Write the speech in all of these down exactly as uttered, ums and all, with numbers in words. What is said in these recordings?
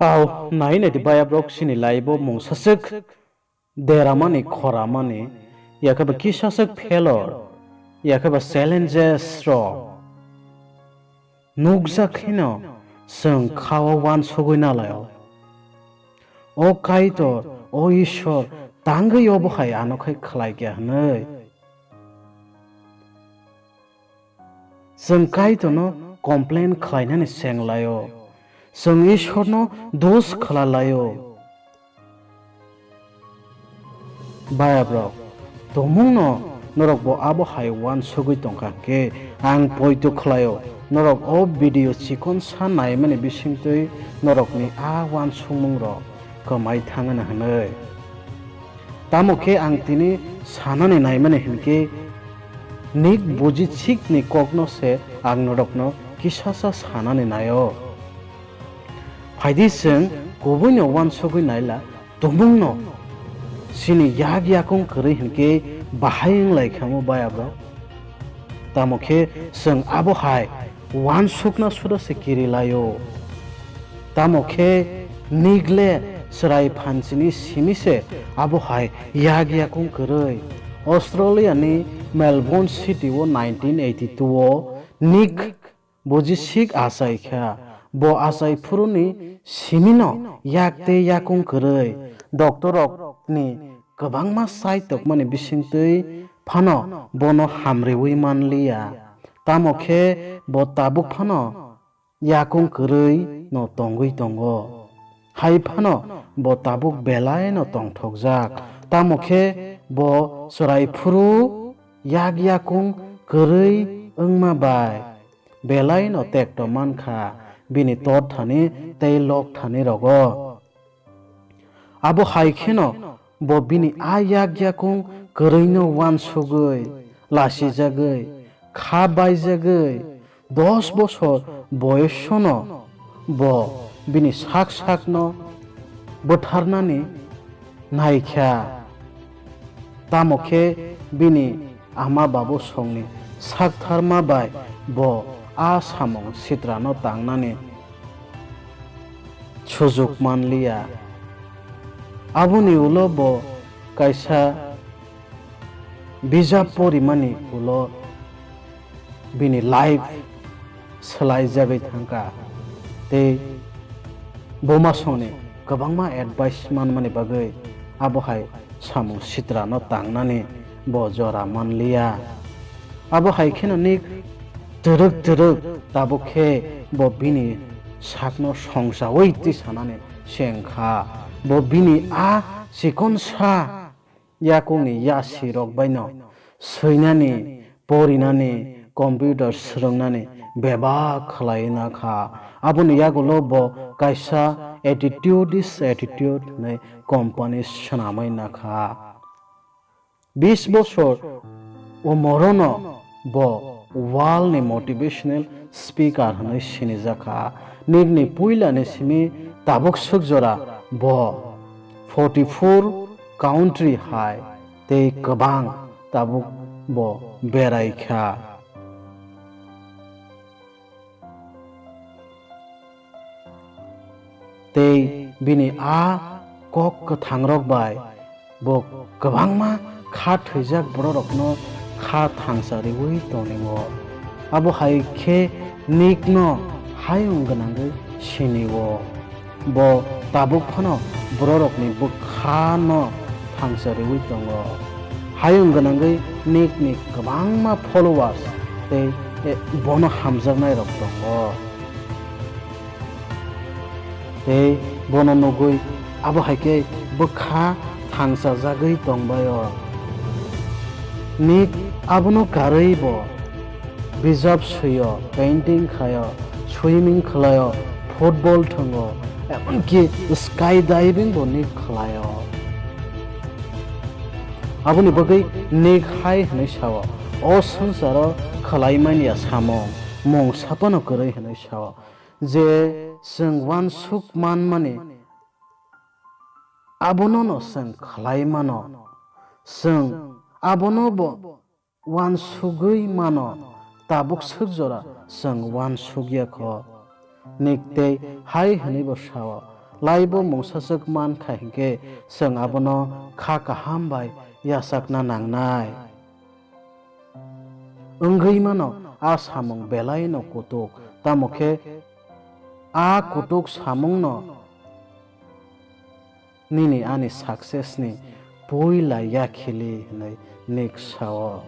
Tau nai nai di baya brok sini life o mungsa swk deramani khoramani, yakhe ba kisa swk failure, yakhe ba challenges rok nukjak kheno chwng kha o uansugwi nalaio. O Kaitor, o Ishwar, tangwi obo hai ano khai khlai kya hwnwi. Chwng Kaitorno complain khlainani chenglaio. Chwng Ishwarno dos khlalaio. Baya brok, tumungno norokbo abo hai uansugwi tongkha hwnkhe, ang poito khlaio, norok o video chikonsa naimani bisingtwi norokni a uansukmungrok kwmai thangano hwnwi. Tamo khe ang tini sanani naimani hinkhe, nik buji sikni kokno se ang norokno kisasa sanani naio. Phaidi chwng kubuino uansugwi naila, tumungno chini yak yakung kwrwi hinkhe bahai wng lai kha mo baya brok? Tamo khe chwng abo hai uansukna suda se kiri laio. Tamo khe nigle chwrai phanchini simi se abo hai yak yakung kwrwi. Australia ni Melbourne city o nineteen eighty-two o nik buji sik achai kha. Bo achai phuruni simino yak tei yakung kwrwi. Doctor rokni kwbangma chai tokmani bisingtwi phano bono hamriwi manliya. Tamo khe bo tabuk phano yakung kwrwi no tongwi tongo. Hai phano bo tabuk belai no tongthokjak. Tamo khe bo chwrai phuru yak yakung kwrwi wngma bai belai no tekto mankha bini tor thani tei lok thani rogo. Abo hai kheno bo bini a yak yakung kwrwino uansugwi, lasijagwi, kha baijagwi, dos bosor boyosono bo bini sak sakno bwtharnani naikha. Tamo khe bini ama babu songni saktharma bai bo a samung sitrano tangnani sujuk manliya. Aboni ulo bo kaisa bijap porimani ulo bini life swlaijagwi thangkha tei buma songni kwbangma advice manmani bagwi abo hai samung sitrano tangnani bo jora manliya. Abo hai kheno nik twrwk twrwk tabuk khe bo bini sakno songchaui tisanani se wngkha. Bo bini a chikonsa yakungni yasi rok baino swinani, porinani, computer swrwngnani bebak khlai nakha. Aboni yagulo bo kaisa attitude is attitude hwnwi company swnamwi nakha. Bis bosor umorono bo world ni motivational speaker hwnwi sinijakha. Nini puilani simi tabuk swk jora bo forty four country hai tei kwbang tabuk bo berai kha. Tei bini a kok kwthangrok bai bo kwbangma kha thwijak bororokno kha thangsa riui tongwi-o. Abo hai khe Nikno hayung gwnangwi sini-o. Bo tabuk phano bororokni bwkhano thangsa riui tongo. Hayung gwnangwi Nikni kwbangma followers tei, eh, bono hamjaknairok tongo. Tei bono nugwi abo hai khe bwkha thangsajagwi tongbai-o. Nik abono karwi bo bijap swi-o, painting khai-o, swimming khlai-o, football thwngo, emonki skydiving bo Nik khlai-o. Aboni bagwi Nik hai hwnwi sa-o, "O swngcharo khlai man ya samung, mung saphano kwrwi," hwnwi sa-o. Je chwng uansuk manmani, abonono chwng khlai mano. Chwng abono bo uansugwi mano, tabuk swk jora chwng uansuk ya kho. Nik tei hai hwnwi bo sa-o, laibo mungsaswk man kha hinkhe chwng abono kha kaham bai yachakna nangnai. Wngwi mano a samung belaino kutuk, tamo khe a kutuk samungno nini ani success ni puila yakhili hwnwi nik sao.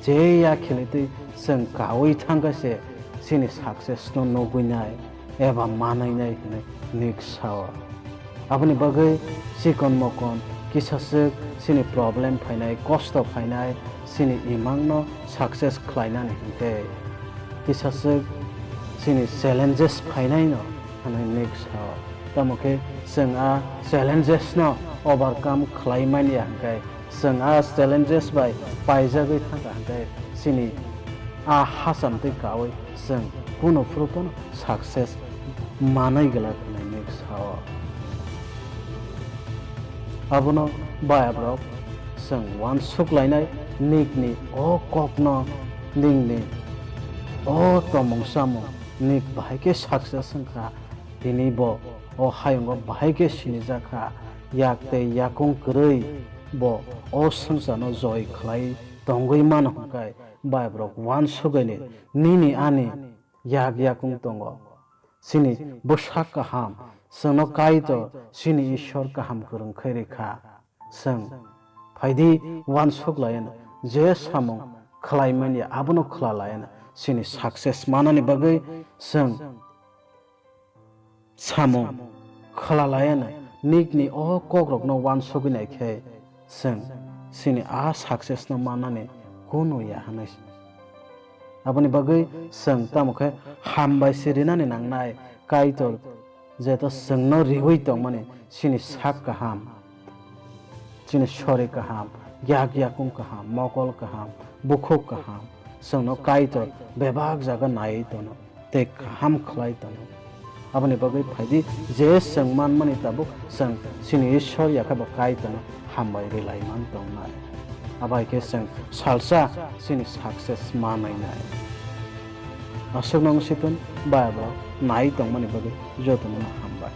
Je yakhili twi chwng kaui thangkha se chini success no nugui nai eba manwi nai hwnwi nik sao. Aboni bagwi chikon mokon kisaswk chini problem phainai, kosto phainai, chini imang no success khlainani hinkhe kisaswk chini challenges phainai no hwnwi nik sao. Tamo khe chwng a challenges no overcome khlai manya hinkhe, chwng a challenges bai paijagwi thangkha hinkhe, chini a hacham twi kaui chwng kunu phuru phano success manwi glak hwnwi nik sao. Abono bayabrok chwng uansuk lainai, nikni o kokno ningni o tomung samung nik bahai khe success wngkha, tini bo o hayungo bahai khe sinijak kha, yak tei yakung kwrwi bo o swngcharno joi khlai tongwi mano hwnkhe, bayabrok uansugwi nini ani yak yakung tongo. Chini bwsak kaham, chwngno Kaitor chini Ishwar kaham kwrwng khe rikha. Chwng phaidi uansuk laiano je samung khlai manya abono khwla laiano chini success manani bagwi chwng samung khwla laiano nikni o kokrokno uansugwi nai khe chwng chini a success no mannani kunu ya hwnwi. Aboni bagwi chwng tamo khe hambai se rinani nangnai, Kaitor jeto chwngno riwi tongmani chini sak kaham, chini sori kaham, yak yakung kaham, mokol kaham, bukhuk kaham, chwngno Kaitor bebak jaga naiwi tono tei kaham khlai tono. Aboni bagwi phaidi je chwng manmani tabuk chwng chini Ishwar yakhe bo Kaitorno hambai rilai man tongnai. Abai khe chwng salsa chini success manwi nai. Aswkno wng situn bai abo nai tongmani bagwi jotono hambai.